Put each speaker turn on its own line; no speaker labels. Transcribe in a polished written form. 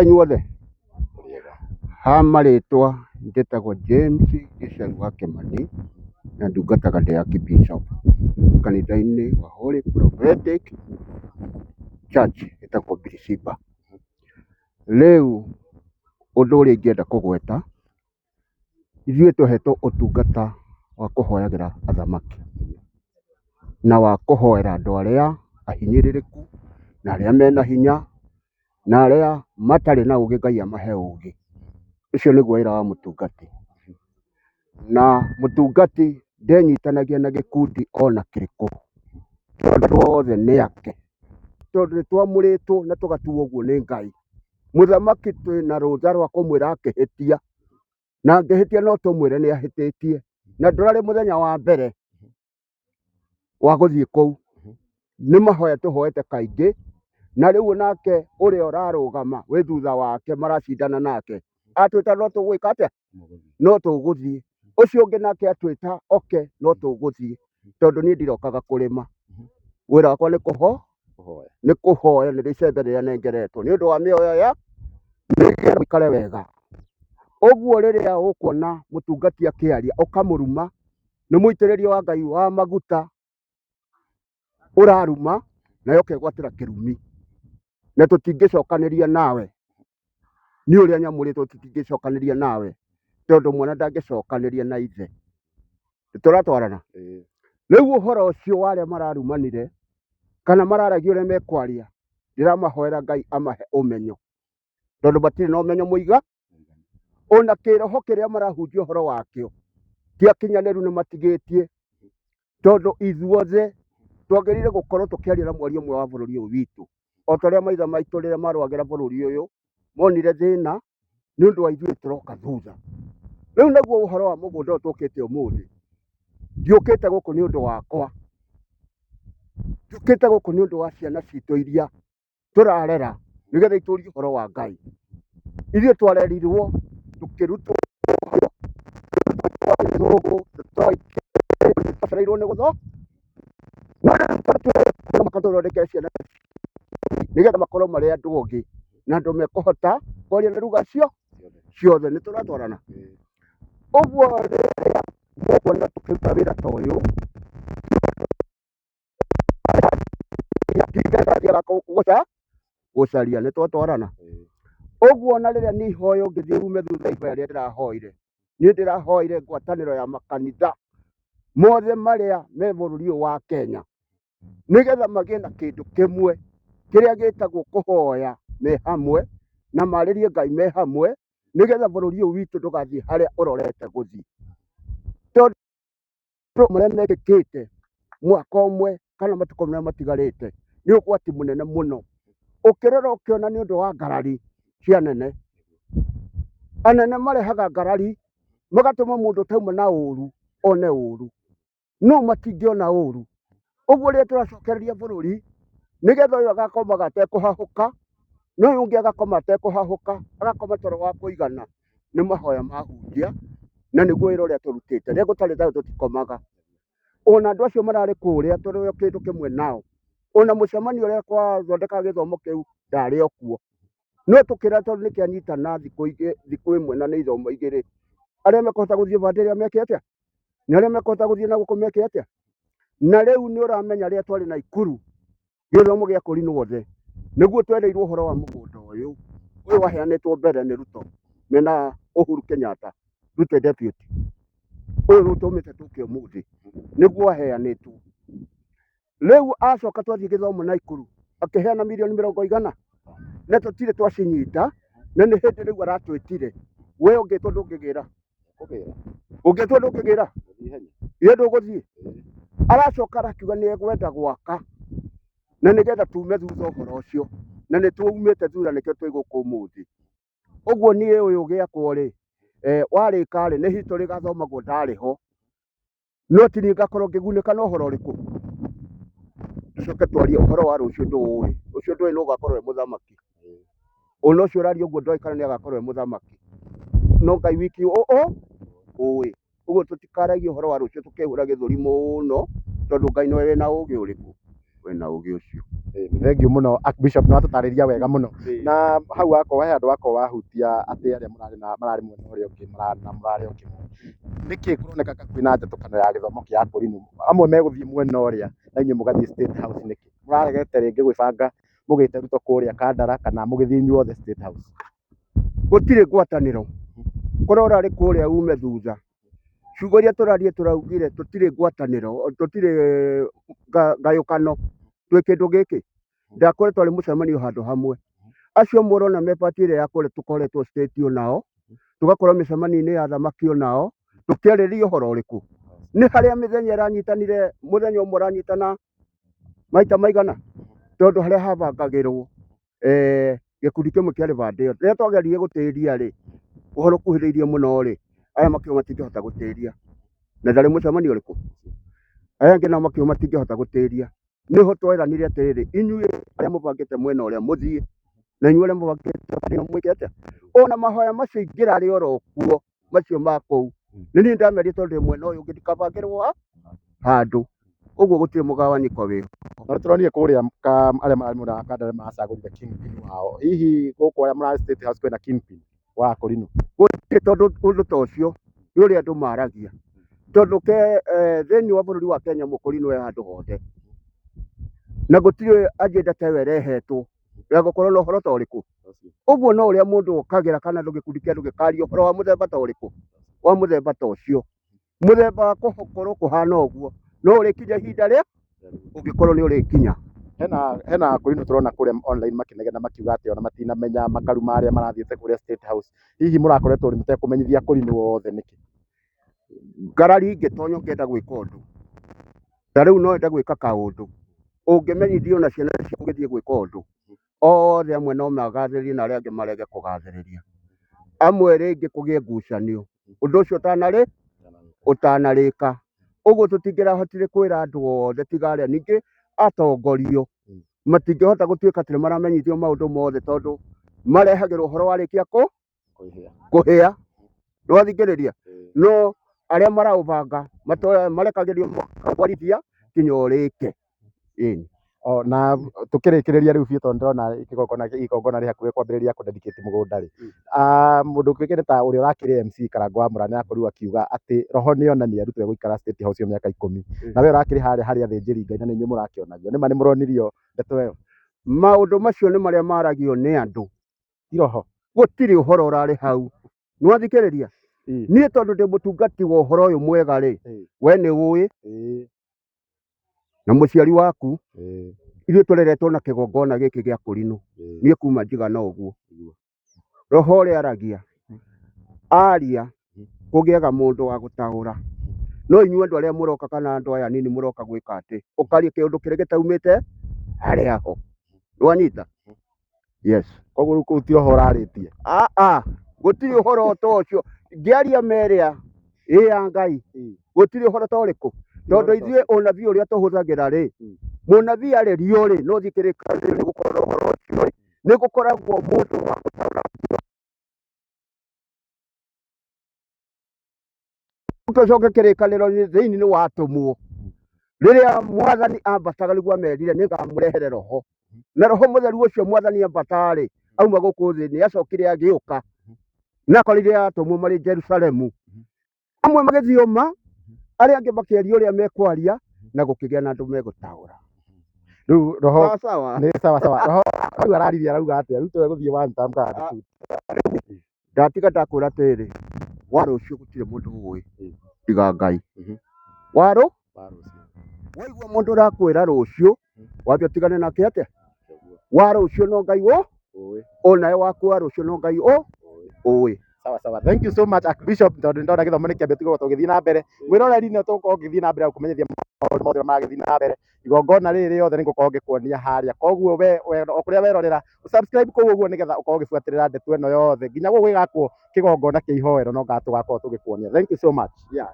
Inyuothe ha marĩtwa njĩtagwo James Gĩcaru wa Kĩmani na ndungataga ndĩ Archbishop kanitha-inĩ wa Holy Prophetic Church ĩtagwo Birisiba. Rĩu ũndũ ũrĩa ingĩenda kũgweta, ithuĩ tũhetwo ũtungata wa kũhoyagĩra athamaki na wa kũhoera andũ arĩa ahinyĩrĩrĩku na arĩa mena hinya na arĩa matarĩ na ũgĩ Ngai amahe ũgĩ. Ũcio nĩguo wĩra wa mũtungati. Na mũtungati ndenyitanagia na gĩkundi ona kĩrĩkũ, tondũ andũ othe nĩ ake, tondũ nĩ twamũrĩtwo na tũgatuo ũguo nĩ Ngai. Mũthamaki twĩna rũtha rwa kũmwĩra akĩhĩtia, na angĩhĩtia no tũmwĩre nĩ ahĩtĩtie, na ndũrarĩ mũthenya wa mbere wa gũthiĩ kũu. Nĩ mahoya tũhoete kaingĩ, na rĩu nake ũrĩa ũrarũgama wĩ thutha wake maracindana nake, atwĩta no tũgwĩka atĩa? No tũgũthiĩ. Ũcio ũngĩ nake atwĩta oke no tũgũthiĩ, tondũ niĩ ndirokaga kũrĩma. Wĩra wakwa nĩ kũho nĩ kũhoya nĩ icembe rĩrĩa nengeretwo nĩ ũndũ wa mĩoyo ya nĩgetha mũikare wega. Ũguo rĩrĩa ũkuona mũtungati akĩaria ũkamũruma, nĩ mũitĩrĩrie wa Ngai wa maguta ũraruma nawe ũkegwatĩra kĩrumi, na tũtingĩcokanĩria nawe. Nĩ ũrĩa nyamũrĩtwo tũtingĩcokanĩria nawe, tondũ mwana ndangĩcokanĩria na ithe. Tũratwarana? Rĩu ũhoro ũcio wa arĩa mararumanire kana mararagia ũrĩa mekwaria, ndĩramahoera Ngai amahe ũmenyo, tondũ matirĩ na ũmenyo mũiga ona kĩroho kĩrĩa marahunjia ũhoro wakĩo ti akinyanĩru nĩ matigĩtie, tondũ ithuothe twagĩrĩire gũkorwo tũkĩaria na mwario ũmwe wa bũrũri ũyũ witũ, o ta ũrĩa maithe maitũ rĩrĩa marũagĩra bũrũri ũyũ monire thĩna nĩ ũndũ wa ithuĩ tũroka thutha. Rĩu naguo ũhoro wa mũgũnda ũyũ tũkĩte ũmũthĩ, ndiũkĩte gũkũ nĩ ũndũ wakwa, njũkĩte gũkũ nĩ ũndũ wa ciana citũ iria tũrarera nĩgetha itũrie ũhoro wa Ngai. Ithuĩ twarerirwo tũkĩrutwo twacereirwo nĩ gũthoma, no rĩu mũhaka tũthondeke ciana nĩgetha makorwo marĩ andũ ogĩ na andũ mekũhota kwaria na ruga cio ciothe. Nĩ tũratwarana ũguo rĩrĩa mũkuona tũkĩruta wĩra ta ũyũ gũca gũcaria nĩ twatwarana ũguo. Na rĩrĩa niĩ ihoya ũngĩthiĩ ume thutha ihoya rĩrĩa ndĩrahoire, niĩ ndĩrahoire ngwatanĩro ya makanitha mothe marĩa me bũrũri ũyũ wa Kenya, nĩgetha magĩe na kĩndũ kĩmwe kĩrĩa gĩtagwo kũhoya me hamwe na marĩrie Ngai me hamwe, nĩgetha bũrũri ũyũ witũ ndũgathiĩ harĩa ũrorete gũthiĩ, tondũ marĩa mekĩkĩte mwaka ũmwe kana matukũ marĩa matigarĩte nĩ ũgwati mũnene mũno. Ũkĩrora ũkĩona nĩ ũndũ wa ngarari cia anene. Anene marehaga ngarari magatũma mũndũ ũtauma na ũru one ũru, no matingĩona ũru. Ũguo rĩrĩa tũracokereria bũrũri nĩgetha ũyũ agakomaga atekũhahũka na ũyũ ũngĩ agakoma atekũhahũka, agakoma toro wa kũigana, nĩ mahoya mahunjia na nĩguo wĩra ũrĩa tũrutĩte. Rĩrĩa gũtarĩ thayũ tũtikomaga. Ona andũ acio mararĩ kũrĩa tũrĩ o kĩndũ kĩmwe nao, ona mũcemanio ũrĩa twathondekaga gĩthomo kĩu ndarĩ o kuo, no tũkĩra tondũ nĩ kĩanyitana thikũ igĩ, thikũ ĩmwe na nĩ ithomo igĩrĩ, arĩa mekũhota gũthiĩ bandĩ ĩrĩa meke atĩa, na arĩa mekũhota gũthiĩ na gũkũ meke atĩa. Na rĩu nĩ ũramenya rĩrĩa twarĩ Naikuru gĩthomo gĩa kũrinwo othe, nĩguo twereirwo ũhoro wa mũgũnda ũyũ, ũyũ waheanĩtwo mbere nĩ Ruto mena Uhuru Kenyatta, Ruto deputy, ũyũ rĩu tũmĩte tũke ũmũthĩ nĩguo waheanĩtwo. Rĩu acoka twathiĩ gĩthomo Naikuru akĩheana mirioni mĩrongo igana na tũtirĩ twacinyita, na nĩ hĩndĩ rĩu aratwĩtire, we ũngĩtwo ndũngĩgĩra, ũngĩtwo ndũngĩgĩra, ye ndũgũthiĩ. Aracoka arakiuga nĩ egwenda gwaka na nĩgetha tume thutha ũhoro ũcio, na nĩ tuumĩte thutha nĩkĩo twĩ gũkũ ũmũthĩ. Ũguo niĩ ũyũ gĩakwo rĩ, warĩka rĩ, nĩ history ĩgathomagwo ndarĩ ho, no ti niĩ ngakorwo ngĩgunĩka na ũhoro ũrĩkũ. Tũcoke twarie ũhoro wa rũciũ ndũũĩ, ũcio ndũĩ nũ ũgakorwo e mũthamaki. Ona ũcio ũraria ũguo ndoĩ kana nĩ agakorwo e mũthamaki, no Ngai wiki ũĩ. Ũguo tũtikaragie ũhoro wa rũciũ tũkehũra gĩthũri mũno, tondũ Ngai nĩwe wĩna ũgĩ ũrĩkũ, wĩna ũgĩ ũcio.
Thengiũ mũno Archbishop, nĩ watũtarĩria wega mũno. Na hau wakorwo he handũ wakorwo wahutia atĩ arĩa mũrarĩ na mararĩ mwena ũrĩa ũngĩ na mũrarĩ o kĩmwe, nĩkĩ kũroneka ta kwĩna njatũkano ya gĩthomo kĩa akũrinũ? Amwe megũthiĩ mwena ũrĩa na inyuĩ mũgathiĩ State House nĩkĩ? Mũraregete rĩngĩ gwĩbanga mũgĩte Ruto kũrĩa Kandara kana mũgĩthiĩ inyuothe State House?
Gũtirĩ ngwatanĩro, korwo ũrarĩ kũrĩa ume thutha. Ciugo iria tũrarie tũraugire tũtirĩ ngwatanĩro, tũtirĩ ngayũkano, twĩ kĩndũ gĩkĩ. Ndakoretwo arĩ mũcemanio handũ hamwe. Acio mũrona me party ĩrĩa ya kũrĩa tũkoretwo state onao, tũgakorwo mĩcemanio-inĩ ya thamaki onao, tũkĩarĩrĩria ũhoro ũrĩkũ? Nĩ harĩa mĩthenya ĩranyitanire, mũthenya ũmwe ũranyitana maita maigana, tondũ harĩa habangagĩrwo gĩkundi kĩmwe kĩarĩ bande ĩyo. Rĩrĩa twageririe gũtĩria rĩ, ũhoro ũkuhĩrĩirie mũno rĩ, aya makiuga matingĩhota gũtĩria. Na ndarĩ mũcemanio ũrĩkũ? Aya angĩ nao makiuga matingĩhota gũtĩria. Nĩho tweranire atĩrĩrĩ, inyuĩ arĩa mũbangĩte mwena ũrĩa mũthiĩ, na inyuĩ arĩa mũbangĩte mwĩke atĩa? Ona mahoya macio ingĩrarĩ oro kuo, macio ma kũu. Nĩ niĩ ndamerire tondũ ndĩ mwena ũyũ ũngĩ ndikabangĩrwo handũ. Ũguo gũtirĩ mũgawanyĩko wĩho.
Na tũronire kũrĩa arĩa mararĩ mwena wa Kandara maracagũrire kingpin wao. Hihi gũkũ arĩa mararĩ State House kwĩna kingpin wa akũrinũ?
Gũtirĩ, tondũ ũndũ ta ũcio nĩ ũrĩa andũ maragia. Tondũ ke thĩinĩ wa bũrũri wa Kenya mũkũrinũ e handũ hothe. Na gũtirĩ agenda ta ĩyo ĩrehetwo ya gũkorwo na ũhoro ta ũrĩkũ. Ũguo no ũrĩa mũndũ okagĩra kana andũ gĩkundi kĩa andũ gĩkaria ũhoro wa mũthemba ta ũrĩkũ, wa mũthemba ta ũcio. Mũthemba wa gũkorwo kũhana ũguo no ũrĩkinya ihinda rĩa ũngĩkorwo nĩ ũrĩkinya.
Hena akũrinũ tũrona kũrĩa online makĩnegena makiuga atĩ ona matinamenya makaruma arĩa marathiĩte kũrĩa State House. Hihi mũrakoretwo mũtekũmenyithia akũrinũ othe nĩkĩ?
Ngarari ingĩtonya ũngĩenda gwĩka ũndũ, ta rĩu no wende gwĩka kaũndũ, ũngĩmenyithio na ciana ciaku ũgĩthiĩ gwĩka ũndũ, othe amwe no magathĩrĩrie na arĩa angĩ marege kũgathĩrĩria. Amwe rĩngĩ kũgĩe ngucanio, ũndũ ũcio ũtanarĩka. Ũguo tũtingĩrahotire kwĩra andũ othe tiga arĩa ningĩ atongorio matingĩhota gũtuĩka atĩ nĩ maramenyithio maũndũ mothe tondũ marehagĩrwo ũhoro warĩkia kũhĩa. Nĩwathikĩrĩria? No arĩa maraũbanga marekagĩrio makatwarithia nginya ũrĩke. Ĩni.
O na tukĩrĩkĩrĩria rĩu biũ tondũ ndĩrona igongona rĩ hakuhĩ kwambĩrĩria kũ dedicate mũgũnda rĩ. Mũndũ ũkĩũĩkaine ta ũrĩa ũrakĩrĩ MC Karangũ wa Mũrang'a nĩakorirwo akiuga atĩ roho nĩonania Ruto egũikara State House ĩyo mĩaka 10. Na we ũrakĩrĩ harĩa harĩ athĩnjĩri Ngai na nĩ inyuĩ mũrakĩonagio. Nĩma nĩ mũronirio ndeto ĩyo?
Maũndũ macio nĩ marĩa maragio nĩ andũ.
Ti roho.
Gũtirĩ ũhoro ũrarĩ hau. Nĩwathikĩrĩria? Niĩ tondũ ndĩ mũtungati wa ũhoro ũyũ mwega rĩ, we nĩ ũĩ na mũciari waku, ithuĩ tũreretwo na kĩgongona gĩkĩ gĩa kũrinũ. Niĩ kuma njigana ũguo. Roho ũrĩa aragia, aria kũgĩaga mũndũ wa gũtaũra. No inyuĩ andũ arĩa mũroka kana andũ aya nini mũroka gwĩka atĩ, ũkaria kĩũndũ kĩrĩa gĩtaumĩte harĩa ho. Nĩwanyita? Yes.
Koguo rĩu kũu ti roho ũrarĩtie?
Gũtirĩ ũhoro ta ũcio. Ngĩaria merĩa ĩ ya Ngai, gũtirĩ ũhoro ta ũrĩkũ. Tondũ ithuĩ ũnabii ũrĩa tũhũthagĩra rĩ, mũnabii arĩrio rĩ, no thiĩ kĩrĩkanĩro nĩ gũkorwo ũhoro ũcio rĩ, nĩ gũkoragwo mũndũ wa gũtaũra. Tũcoke kĩrĩkanĩro thĩinĩ nĩ watũmwo. Rĩrĩa mwathani ambataga nĩguo amerire nĩngamũrehere roho. Na roho mũtheru ũcio mwathani ambata rĩ, auma gũkũ thĩ nĩ acokire agĩũka. Na akorire atũmwo marĩ Jerusalemu. Amwe magĩthioma, arĩa angĩ makĩaria ũrĩa mekwaria, na gũkĩgĩa na andũ megũtaũra.
Rĩu roho
Sawa sawa.
Nĩ sawa sawa. Roho rĩu araririe arauga atĩa? Rĩu tũgũthiĩ one term kana two?
Ndatiga ndakwĩra atĩrĩrĩ, wa rũciũ gũtirĩ mũndũ ũĩ tiga Ngai. Wa rũ? Waigua mũndũ ũrakwĩra rũciũ, wambe ũtigane nake atĩa? Wa rũciũ no Ngai ũ? Onawe waku wa rũciũ no Ngai ũ? Ũĩ.
Sawa sawa. Thank you so much Archbishop tondũ ndona gĩthomo nĩ kĩambia tũgũkorwo tũgĩthiĩ na mbere. Mwĩroreri nĩ tũgũkorwo ngĩthiĩ na mbere gũkũmenyithia maũndũ mothe maragĩthiĩ na mbere. Igongona rĩrĩ rĩothe nĩ ngũkorwo ngĩkuonia harĩa. Koguo we o kũrĩa werorera, subscribe kũu ũguo nĩgetha ũkorwo ũgĩbuatĩrĩra ndeto ĩno yothe nginya gũkũ gĩgakwo kĩgongona kĩa ihoero no ngatũgakorwo tũgĩkuonia. Thank you so much. Yeah.